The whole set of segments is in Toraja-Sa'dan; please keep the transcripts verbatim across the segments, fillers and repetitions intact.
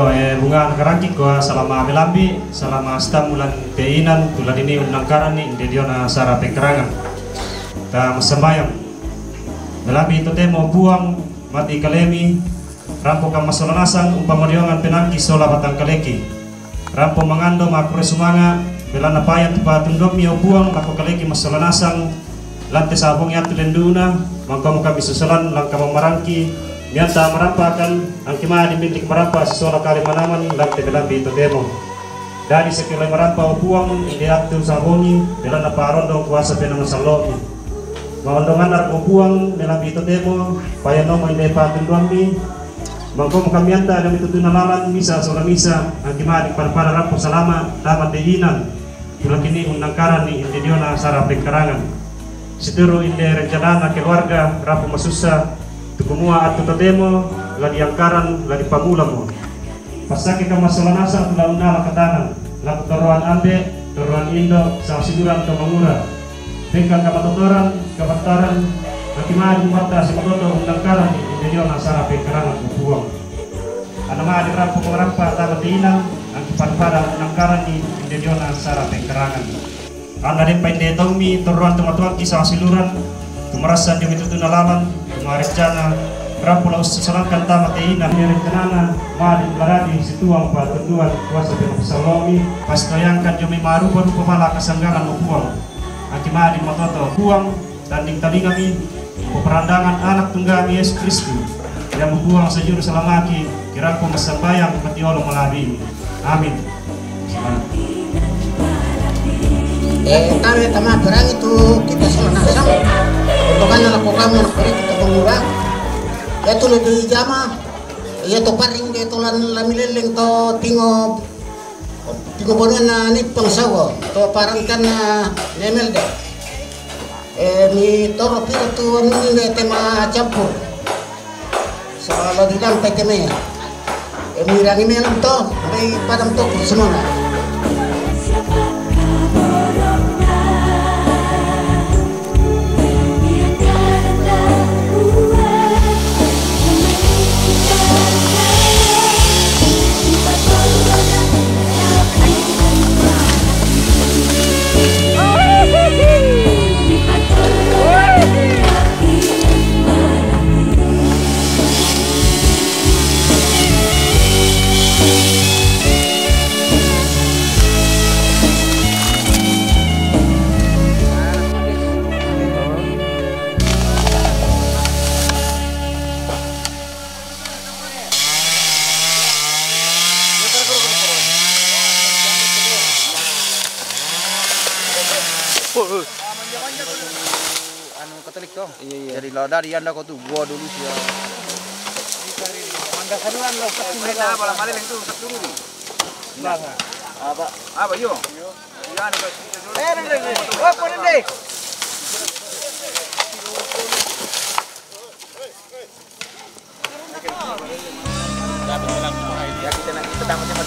Bunga nakarangki kua salama melambi, salama sitamu lan teinan, tu ladini unnangkaranni inde diona sara pengkarangan. Ta massambayang. Melambi totemo Puang, mati kalemi, rampo kammassola nasang, umpamodiongan penangki sola batang kaleki. Rampo mangando makkure sumanga, belanna paya tu patunduammi o Puang, nakko kaleki massola nasang, lante sabongi attu lenduna, mangkomo kami sosolan langka mammarangki, mianta marampakan, angki mani millik marampa sisola kale manaman, lante melambi totemo. Dadi sekiroi marampa o Puang, inde attu sabongi, belanna parondong kuasa penang sallomi. Maondonganna o Puang, melambi totemo, payanomo inde patunduammi, mangkomo kamianta dami tutuna lalan misa sola misa, angki mani pada-pada rampo salama, tama teinan, tulakini unnangkaranni inde diona sara pengkarangan. Situru inde rencanana keluarga, rampo masussa, tukumua attu totemo, la diangkaran, la dipamulamo. Passakeka massola nasang tu la unnala katanan, la toroan ambe, toroan indo, sangsiduran to mangura. Pengka kamatotoran, kabattaran, nakimadi matta simatoto unnangkaranni inde diona sara pengkarangan o Puang. Anna madi rampo marampa tama teinan, angki pada-pada unnangkaranni inde diona sara pengkarangan. Anna deppa inde taummi torroan tomatoangki sangsiduran, tu marassan diomi tutuna lalan, tu marencana, rampo la ussisolangkan tama teinan, inde rencanana, madi la dadi situang patunduan kuasa penang sallomi, pasitoyangkan diomi marupa-rupa bala kasanggalan o Puang. Angki madi matoto Puang, tanding talingami, poparandangan Anak Tunggami Yesu Kristus, yang membuang sejuru selamaki, kirangko massambayang mati olo malabini. Amin. Eh, kami tama perangi tu kita sola nasang. Untuk anak aku kamu nak pergi kita pemula. Ya tu lebih jama. Ya tu paring dia tu lan lami leleng tu tingo Tingo bonona nippang sawo, to parantanna nemel de. Eh, mi toro piro tu anunni de tema campur. Solo dilampai teme. Eh, mi rangi melem to, mai padam to semua. Anu Katolik to. Iya, iya. Jadi la dari anda kau tu gua dulu sih ya. Mangga saduan lo pasti. Apa? Apa yo? Iya, anu, Pak. Eh, deh, deh, deh. Oh, kau deh. Ya, kita nak, kita dapat cepat.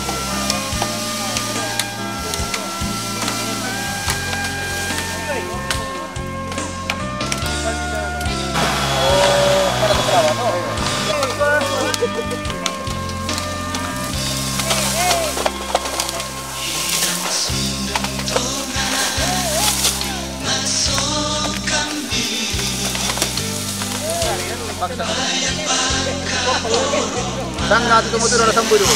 Tangga tu tunggu tu dalam sambu tu.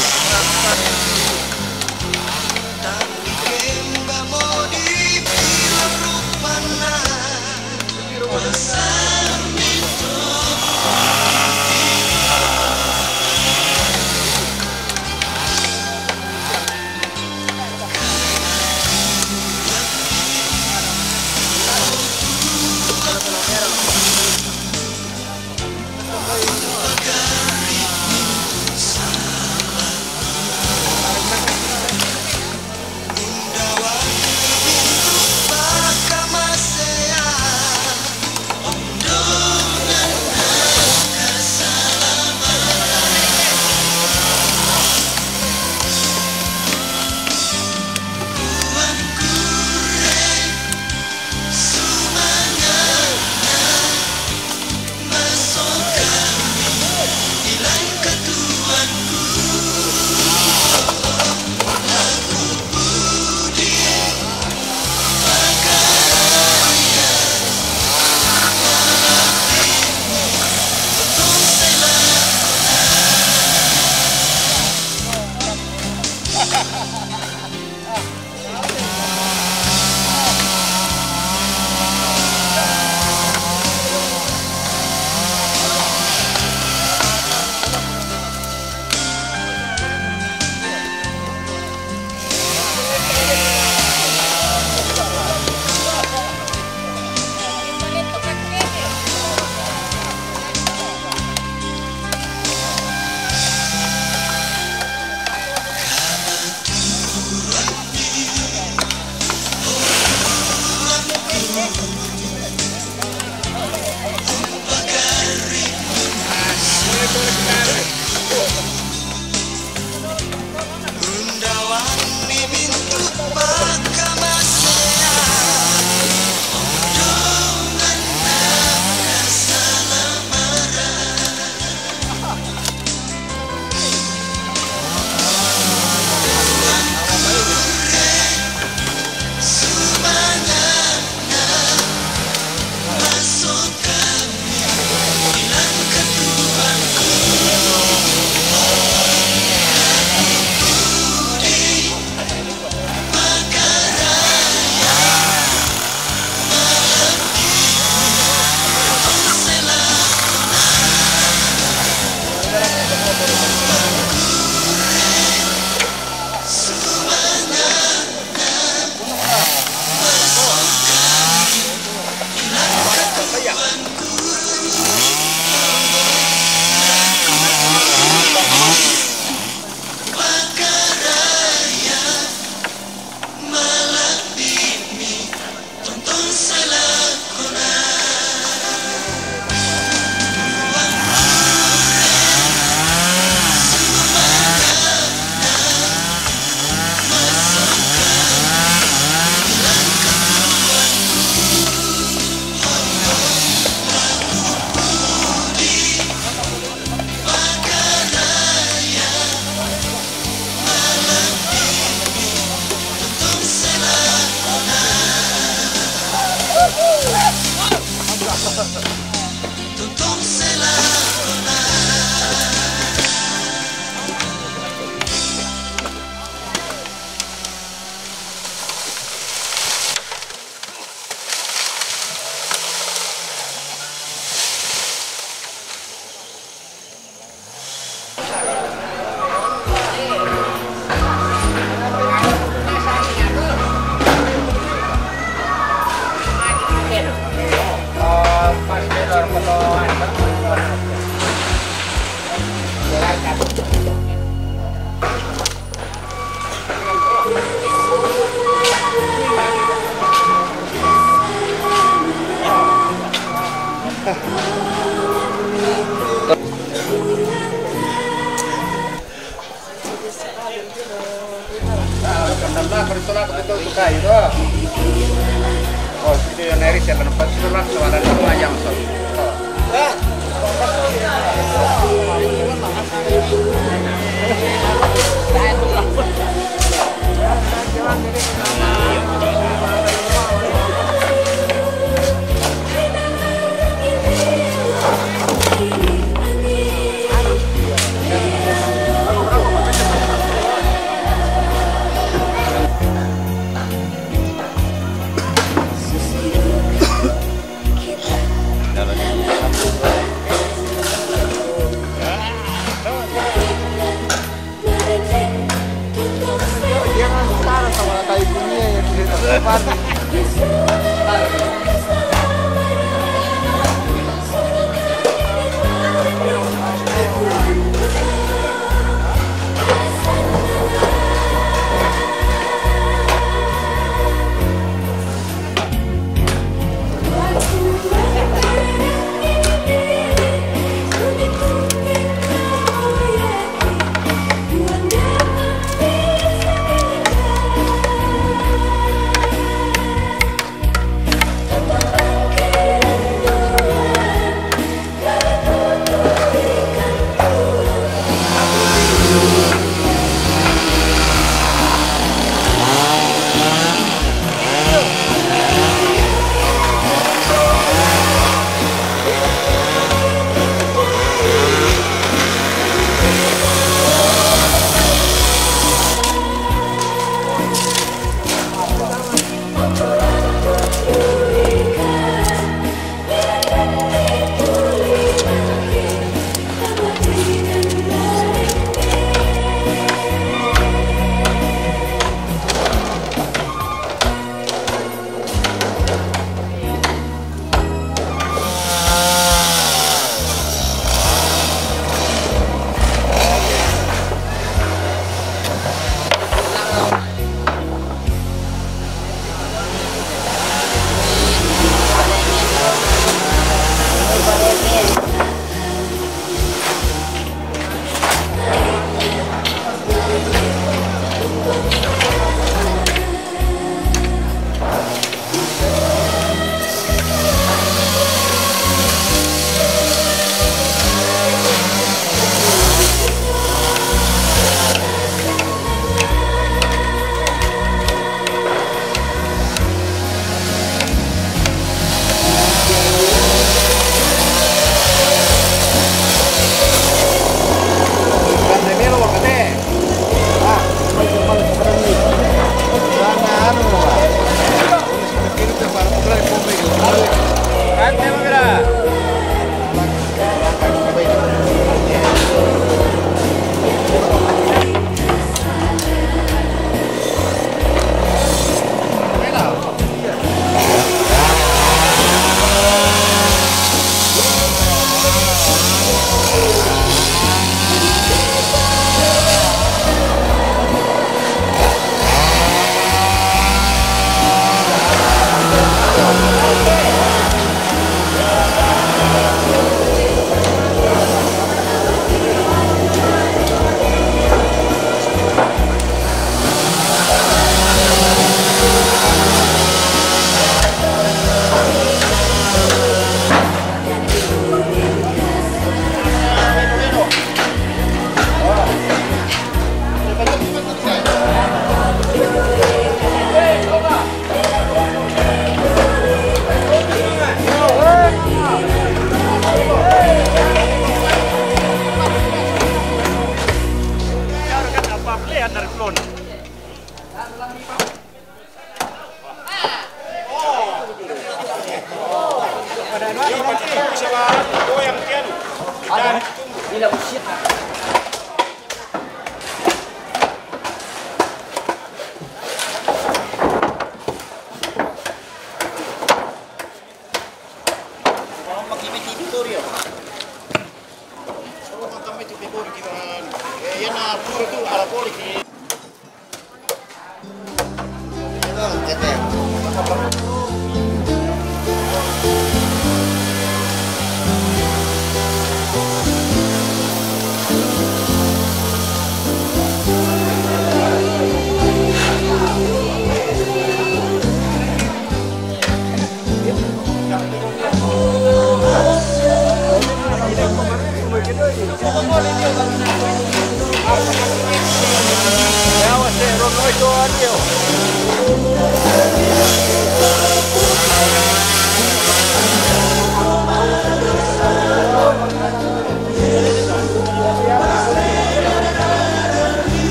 Dia kan setara sama kayak dunia yang di depan.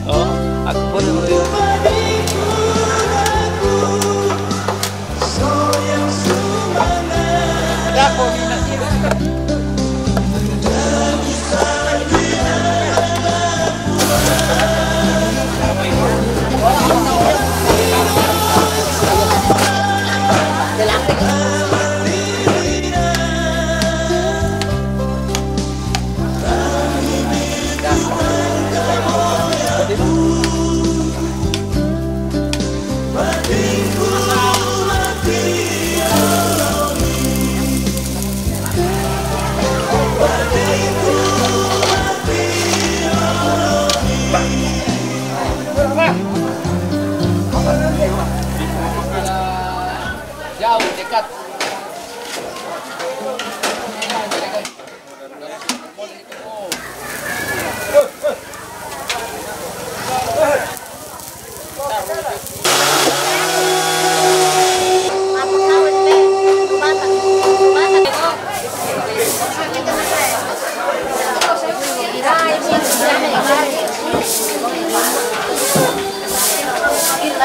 Oh, aku pun. Jauh, dekat.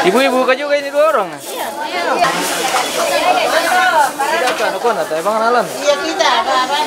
Ibu-ibu ka juga ini dua orang. Iya. Kita kan, aku nak tanya Bang Nalan. Iya, kita, apa, apa?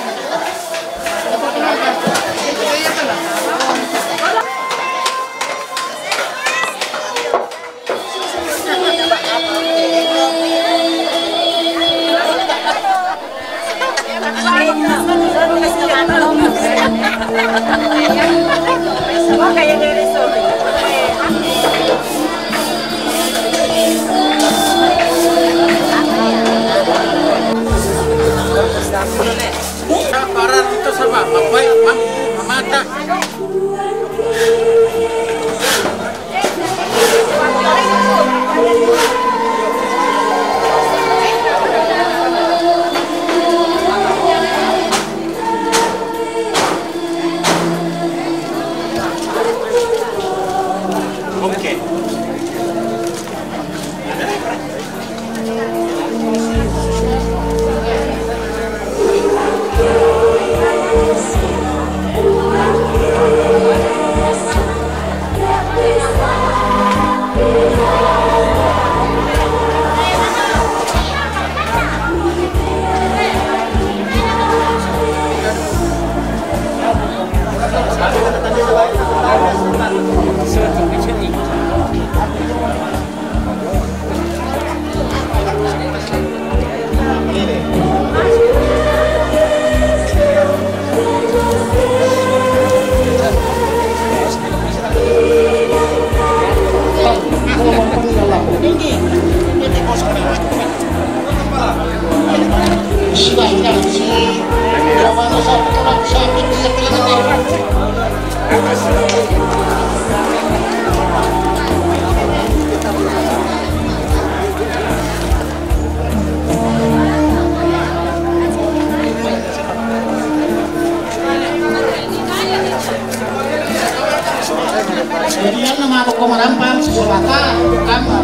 Jadi, yan na mabok ko marampang, susulaka, kamu.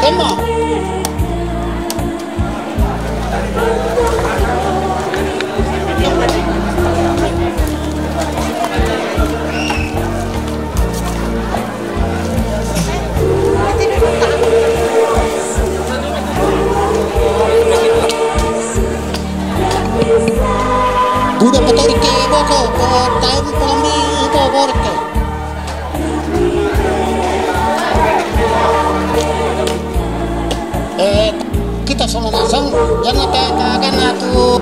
Tembak. Buda patorike boko, ko tahu pambi ito borke. Eh, kita sama nasang, jangan ta kakan atu,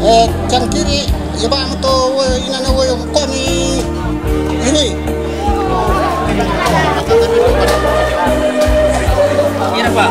eh, cangkiri, ya ba muto, eh, inana woyo komi ini. Ini, Pak.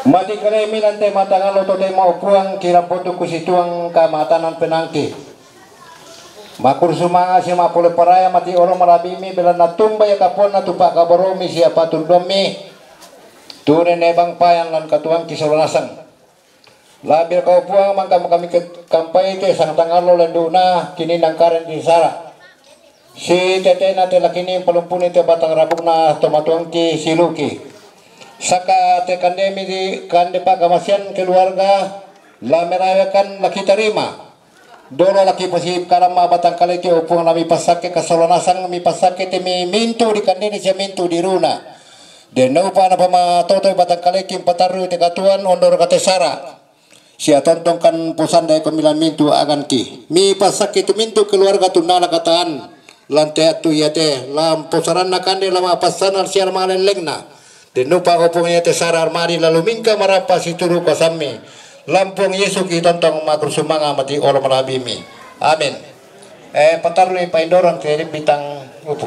Mati kare mi nante matangalo to dema opuang kirampotu kusituang kamatanan penangki. Makur sumanga si mapole paraya mati olo marabimi bela natumba ya kapona tupa kaboromi si apatu domi. Tune nebang payan lan katuang kisolanasang. Labir kau puang mangka kami ke-, kampai te sang tangalo lenduna kini nangkaren di sara. Si tetena te lakini palumpuni te batang rabukna tomatuangki siluki. Saka te kandemi di kande pakamasian keluarga la merayakan laki tarima. Dolo laki pasip kalam ma batang kaleki opuang lami pasake kasolonasang mi pasake te mi mintu di kandeni sia mintu di runa. De naupa napa ma toto batang kaleki patarru te katuan ondor kate sara. Sia tontong kan posanda eko mila mintu aganki. Mi pasake tu mintu keluarga tu nala kataan. Lanteat tu iate lam posaranna kande lama pasana sia lama lellengna. Denupa opung iate sara armari lalu mingka marapa situru kasammi. Lampung Yesu ki tontong makur sumanga mati olo malabimi. Amin. Eh, patarui paindoran ke bitang upu.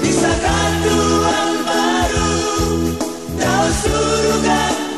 Bisa katuan baru dau suruga.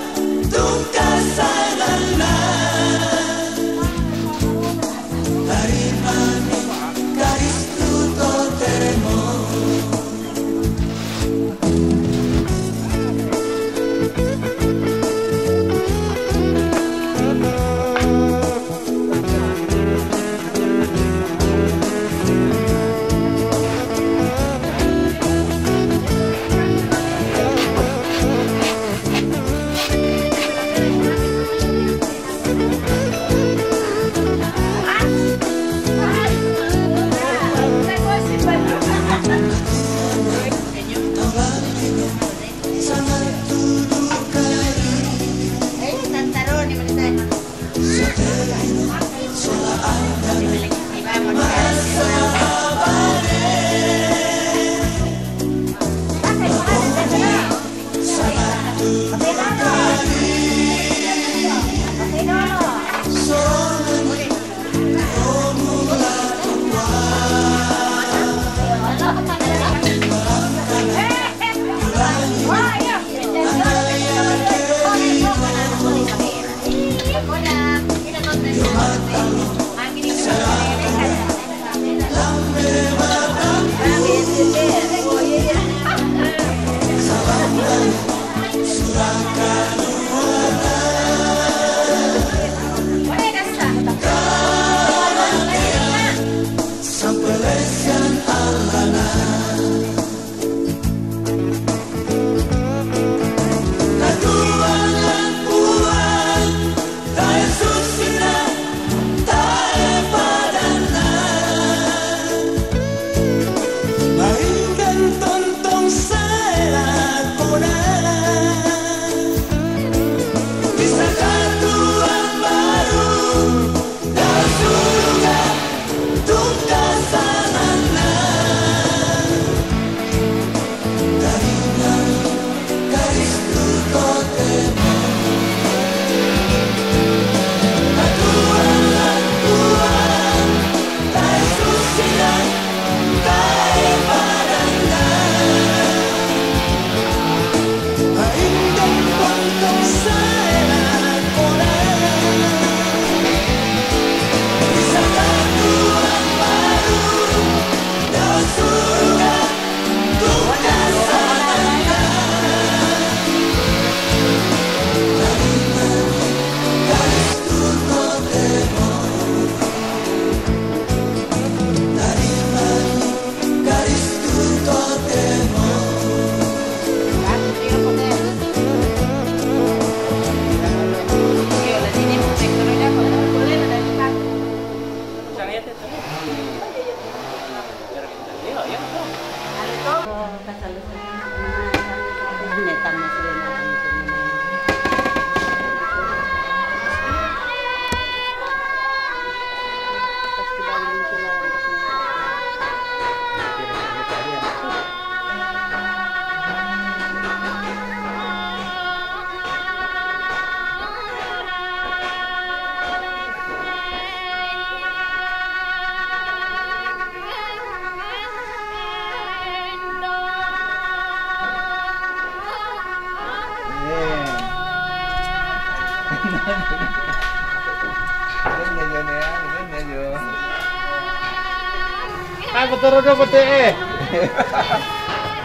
Aku turun dulu, Dek, eh.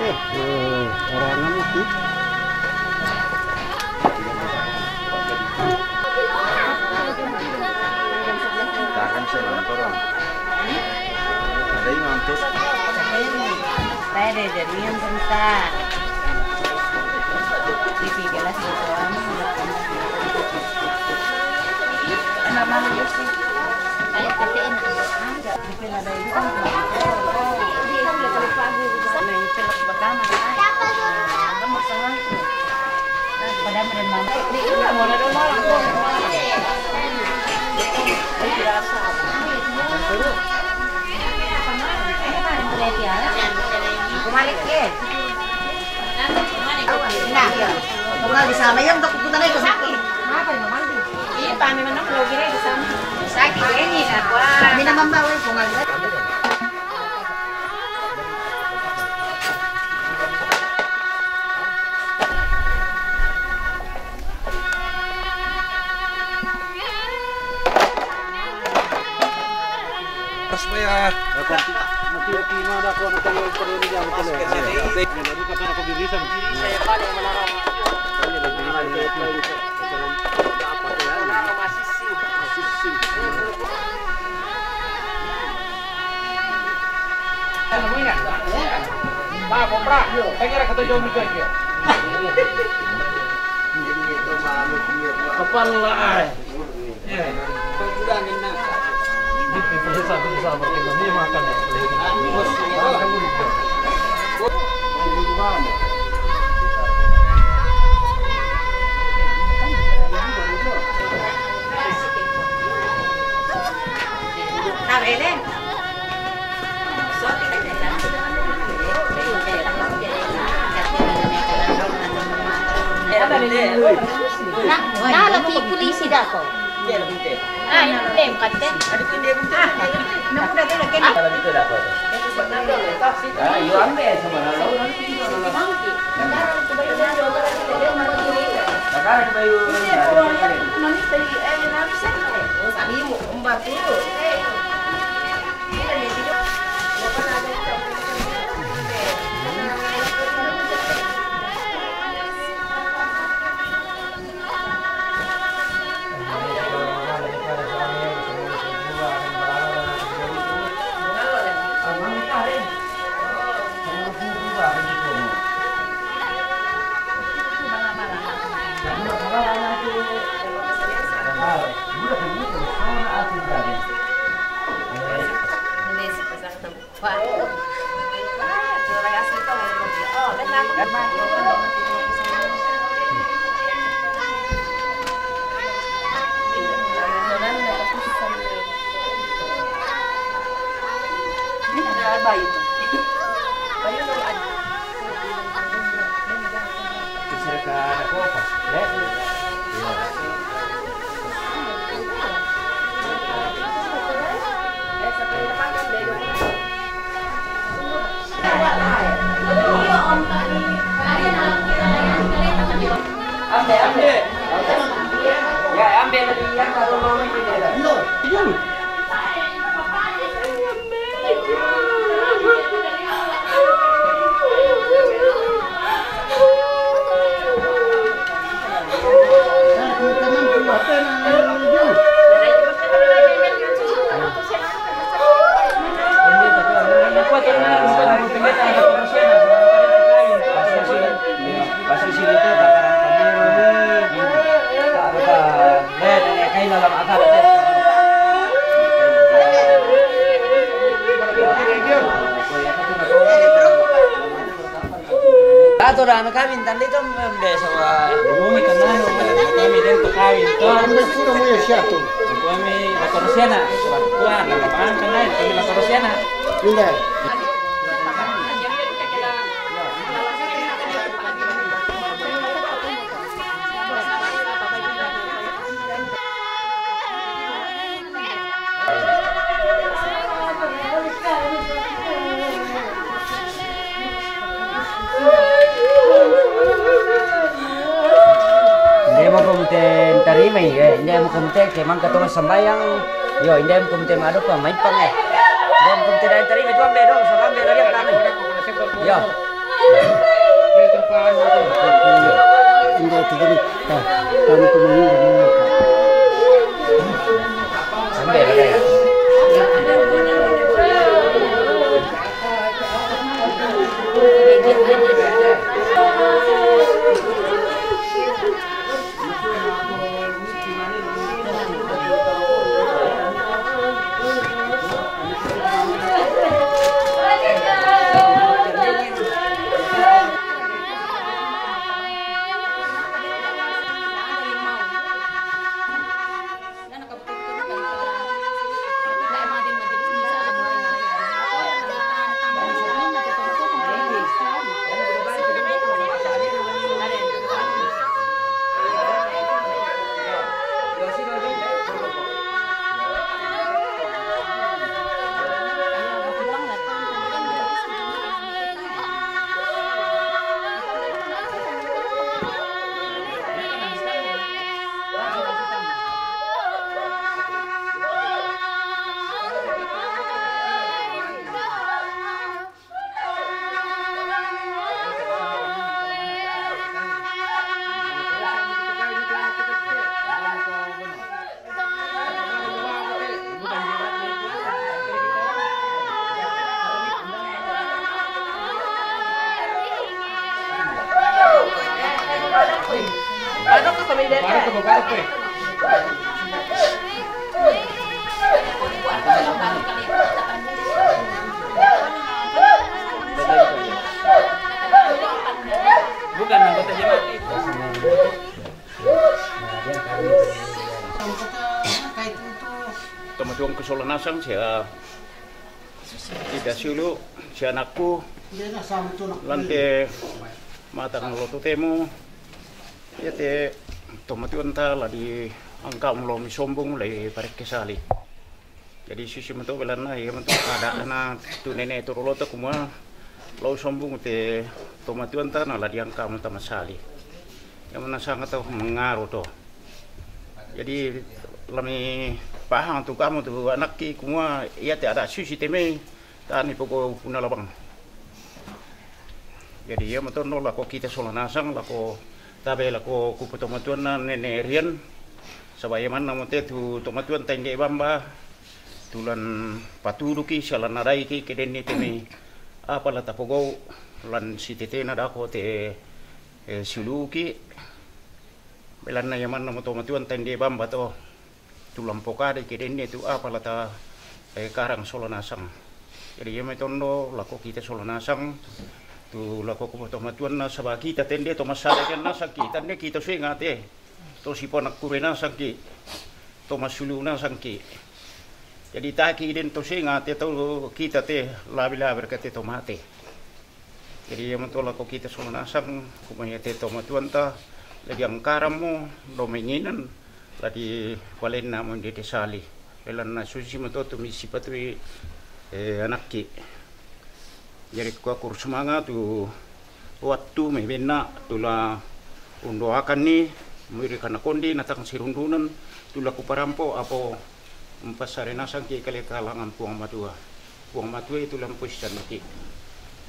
Eh, orang itu. Tangan saya nonton. Ada yang ngantuk. Saya ada jadian sebentar. Di gelas itu. Anak malu sih. Saya petiin. Nah, iya. Bunga di sana, iya, untuk kita naik ke sana. Apa yang mau mandi? Iya, Pak, memang nang lagi di sana. Sakit ini, nah, wah. Minum apa, weh, bunga di sana. Kepala ai. Nah, nah, lebih polisi dah kau. Ah, ini belum kata. Ah, nak muda tu lagi ni. Ah, iyo ambil sama lalu nanti. Sekarang bayu. Ambil, ambil. Ya, ambil lagi yang baru mau ini. Tato dah anak kami tadi tu. Belum itu nanu, kami dan tu kawin tu. Kami sudah mau ya siapa tu? Kami Lakorosiana, Papua, nama pangan kan lain, kami Lakorosiana. Indah. Inde mo komite tarima, eh, inde mo komite ke mangka tonga sambayang. Yo, inde mo komite mado ko mai pang, eh. Inde mo komite dai tarima itu ambe dong, sama ambe lagi kami. Yo. Inde tigiri. Bukan anggota jemaat itu. Tomatuangku sola nasang sia, ita siulu, sia anakku, lan te matangan lo totemo. Ia te tomatuanta la di angkamu lo misombung, la parekke sali. Jadi susi mento belanna, ia mento ada ana tu nene tu roloto kumua lo sombung te tomatuanta na la di angkamu tama sali. Ia manna sanga tau mengaro to. Jadi lami pahang tu kamu tu anakki kumua ia te ada susi te mei tani poko puna labang. Jadi ia matondo lako kita sola nasang, lako tabe lako kupotomatuanna nene Rian. Saba ia manna mote tu tomatuanta inde bamba, tulan patuduki, sialan nadaiki, kedenni temi apa la tapogau, lan sitetena dako te, eh, siuluki. Belanna ia manna moto tomatuanta inde bamba to. Tulan pokadai kedenni tu apa la ta, eh, karang sola nasang. Jadi ia matondo lako kita sola nasang, tu lako kupotomatuanna saba kita tende to massada nasang kita, nde kita suenga te. To siponakkure nasangki, to massulu nasangki. Jadi taki den to suenga te to kita te labi-labi ka te to mate. Jadi ia mento lako kita sola nasang, kumua ia te tomatuanta, la di angkarammu, lo menginan, la di palenna mo inde te sali. Belanna susi mento tu misipatui, eh, anakki. Jadi kua kur sumanga tu wattu mebenna tula undoakanni, muiri kana kondi natang sirundunan, tula kuparampo apo Umpassare nasangki kale kalangan Puang Matua. Puang Matua itu lampu sisannaki.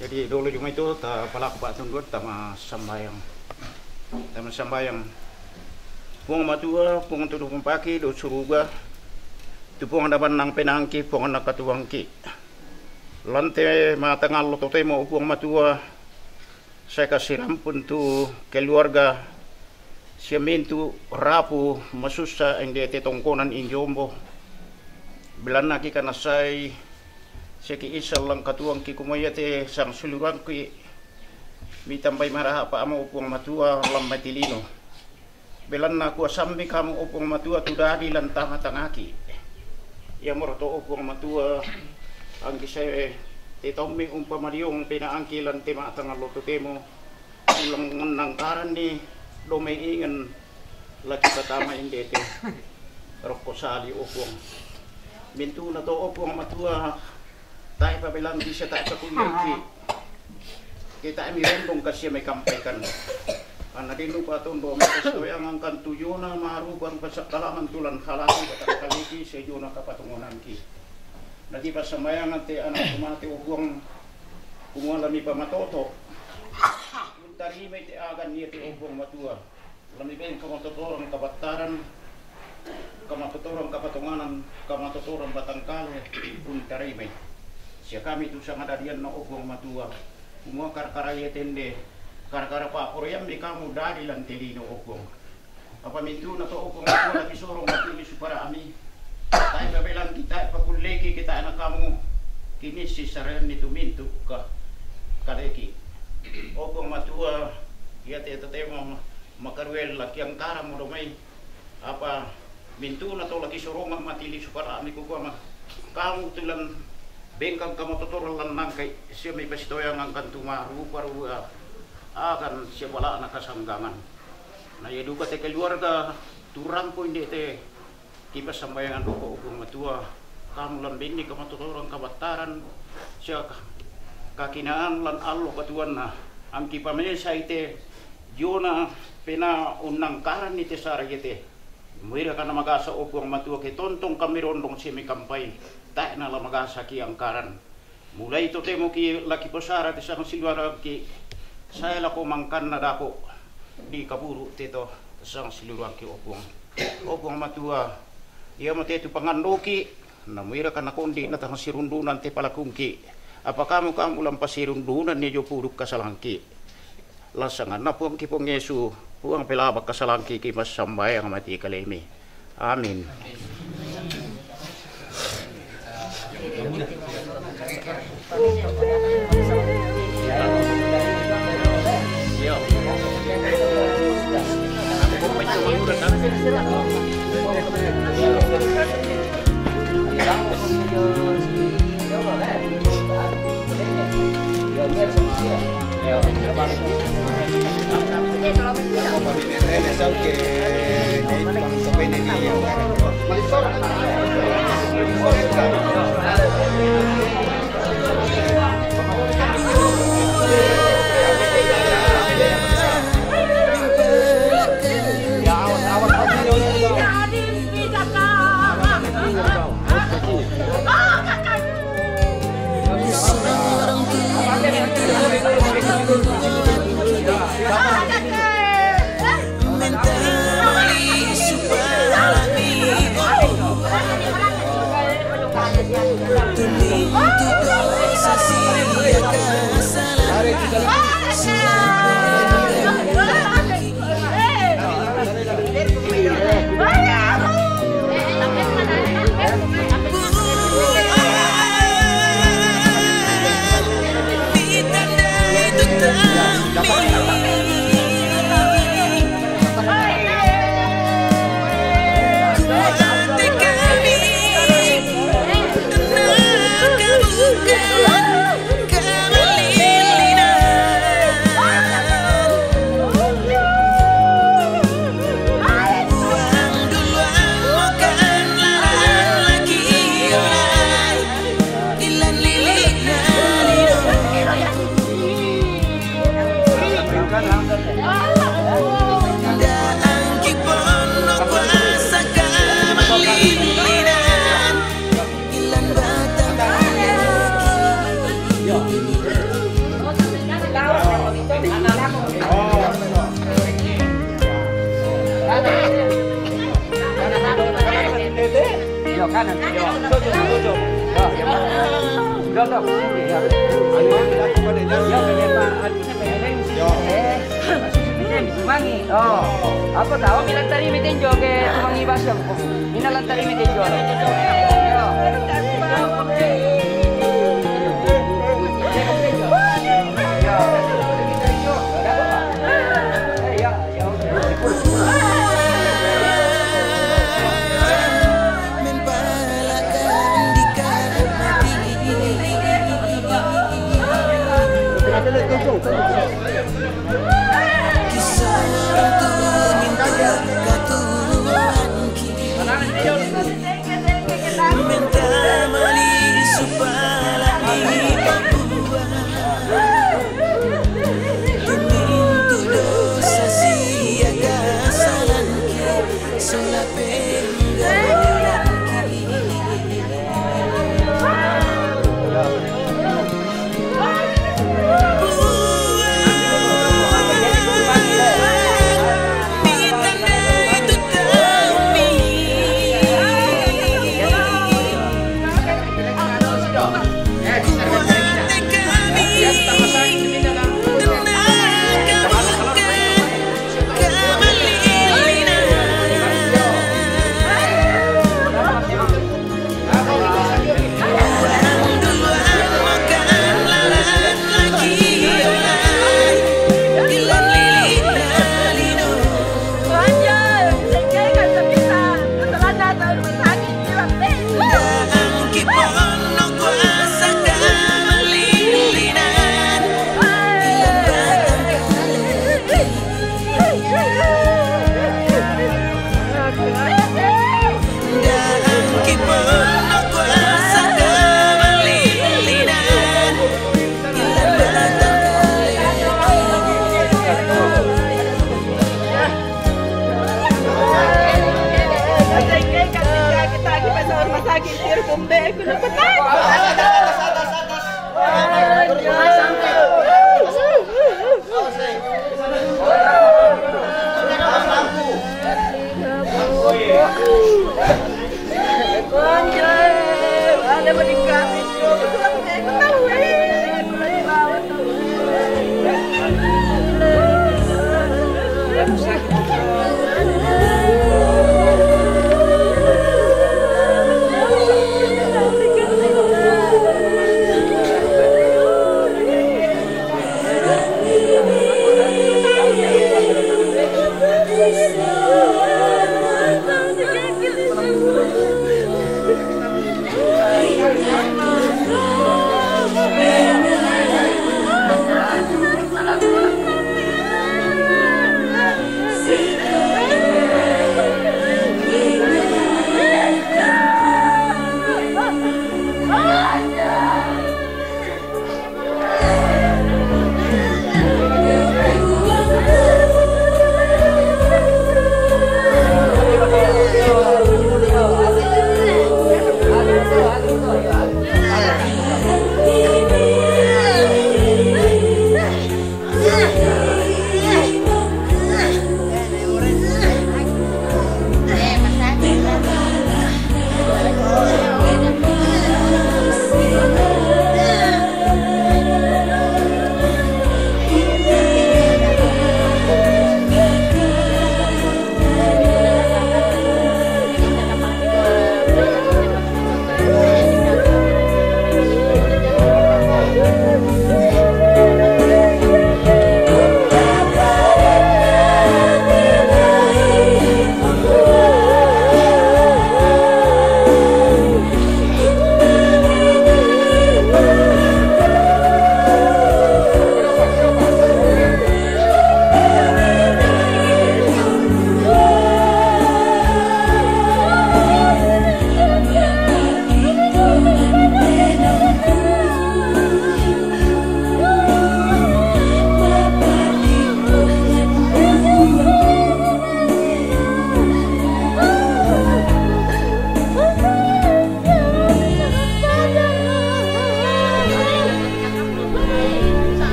Jadi dolo juma itu ta palaku pa'tunduan tama sambayang. Tama sambayang. Puang Matua, Puang tudu paki do suruga. Tu Puang nabannang penangki, Puang nakatuangki. Lante matangallo totemo Puang Matua. Sai kasirampun tu keluarga sia mintu rapu masussa inde te tongkonan injombo. Belannaki kana sai seki isa langkatuangki kumua ia te sang sulurangki mitambai maraha pa amo Puang Matua lamma tilino. Belanna kuasammi kamu, o Puang Matua, tu dadi lan tanga-tangaki. Iamoro to, o Puang Matua, angki sae te taummi umpamadiong penaangki lan te matangallo totemo, ulang ngennang karanni, domai ingen laki patama indete. Rokko sali, o Puang. Mintuna to, o Puang Matua, tae pabelangki sia tae pakulleki. Kita mi rendong kasia mai kampaikan. Anna denu patondo maka soyang angkan tujuna marupa-rupa sakalangan tulan halaki batang kaliki sejuna kapatungonanki. Nati pasamayangan te anak mate, o Puang, kumua lami pamatoto. Untarimai te agan ia te, o Puang Matua. Lami beng kamatotoran kabattaran, kamatotoran kapatonganan, kamatotoran batangkale, untarimai. Sia kami tu sangadadianna, o Puang Matua, kumua kara-kara ia tende, kara-kara pa'poraiammi kamu dadi lan te lino, o Puang. Apa mintuna to, o Puang Matua, laki sorong mati di supara ami. Tae pabelangki, tae pakulleki kita anak kamu. Kini sisarenni tu mintu ka kaleki. O Puang Matua, ia te totemo makaruel laki angkara modo mai. Apa mintuna to laki sorongan mati li supara ami kukua ma. Kamu tulan bengkang kamu totoran lan nangkai sia mai pasitoyang angkan tu marupa-rupa akan sia palana kasanggangan. Na ia duka te keluarga turangko inde te Kipassambayangan roko, o Puang Matua, kamu lambenni kamatotoran kabattaran sia ka-, kakinaan lan allo katuanna, angki pamesai te diona pena unnangkaranni te sara iate. Muiraka na magasa, o Puang Matua, ke tontong kami rondong sia mai kampai, tae na la magasa ki angkaran. Mulai totemo ki laki posara te sang siluarangki, sae lako mangkanna dako di kaburu te to sang siluarangki, o Puang. O Puang Matua, iamo te tu pangandoki, namuiraka na kondi na tang sirundunan te palakungki. Apa kamu, kamu lampa sirundunan ni jo puduk kasalangki. Lasanganna Puangki Puang Yesu, Puang pelaba kasalangki, ki massambayang mati kalemi. Amin. Yo, kanan. Yo. Yo, yo. Yo, yo. Yo, yo. Yo, yo. Yo. Mangi. Oh. Aku tahu mi lantari mi tenjo ke mangi basem. Mina lantari mi tenjo. Yo.